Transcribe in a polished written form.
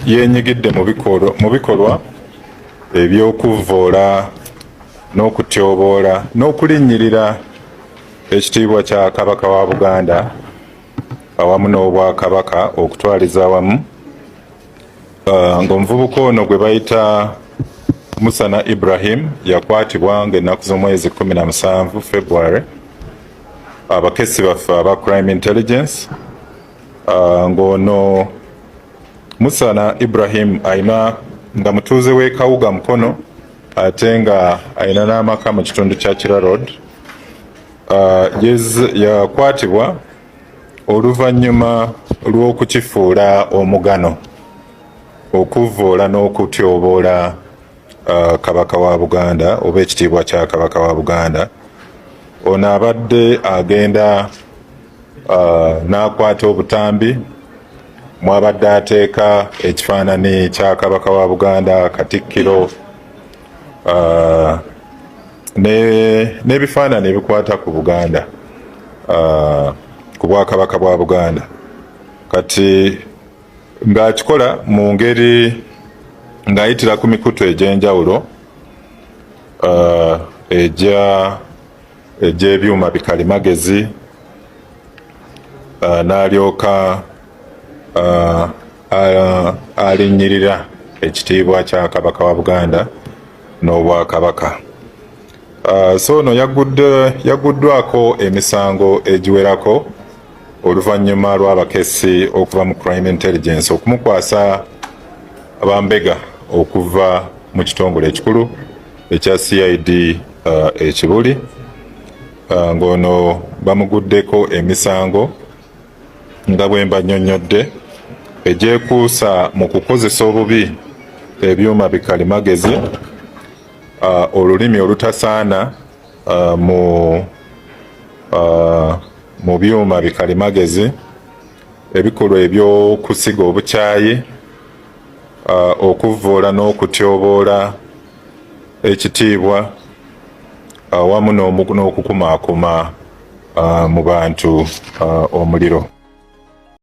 Yenyigidde mu bikolwa eby'okuvvoola n'okutyoboola n'okulinnyirira ekitiibwa kya Kabaka wa Buganda awamu n'Obwakabaka okutwaliza awamu, ng'omuvubuka ono gwe bayita Musana Ibrahim yakwatibwa ng'ennaku z'omwezi 17 February abakesi baffe aba Crime Intelligence, ng'ono Musana Ibrahim ayina nga mutuuze w'e Kawuga Mukono, ate nga ayina n'amaka mu kitundu kya Kira Road. Yakwatibwa oluvannyuma lw'okukifuula omugano okuvvoola n'okutyoboola Kabaka wa Buganda oba ekitiibwa kya Kabaka wa Buganda. Ono abadde agenda n'akwata obutambi mwabadde ateeka ekifaananyi kya Kabaka wa Buganda, Katikkiro, n'ebifaananyi ebikwata ku Buganda, ku Bwakabaka bwa Buganda. Kati ng'akikola mu ngeri ng'ayitira ku mikutu egy'enjawulo egy'ebyuma bikalimagezi, n'alyoka alinnyirira ekitiibwa kya Kabaka wa Buganda n'Obwakabaka. So ono yaguddwako emisango egiwerako oluvannyuma lw'abakessi okuva mu Crime Intelligence okumukwasa abambega okuva mu kitongole ekikulu ekya CID ekibuli, ng'ono bamuguddeko emisango nga bwe mbannyonnyodde egyekuusa mu kukozesa obubi ebyuma bikalimagezi, olulimi olutasaana mu byuma bikalimagezi, ebikolwa eby'okusiga obukyayi, okuvvoola n'okutyoboola ekitiibwa, awamu n'okukumaakuma mu bantu omuliro.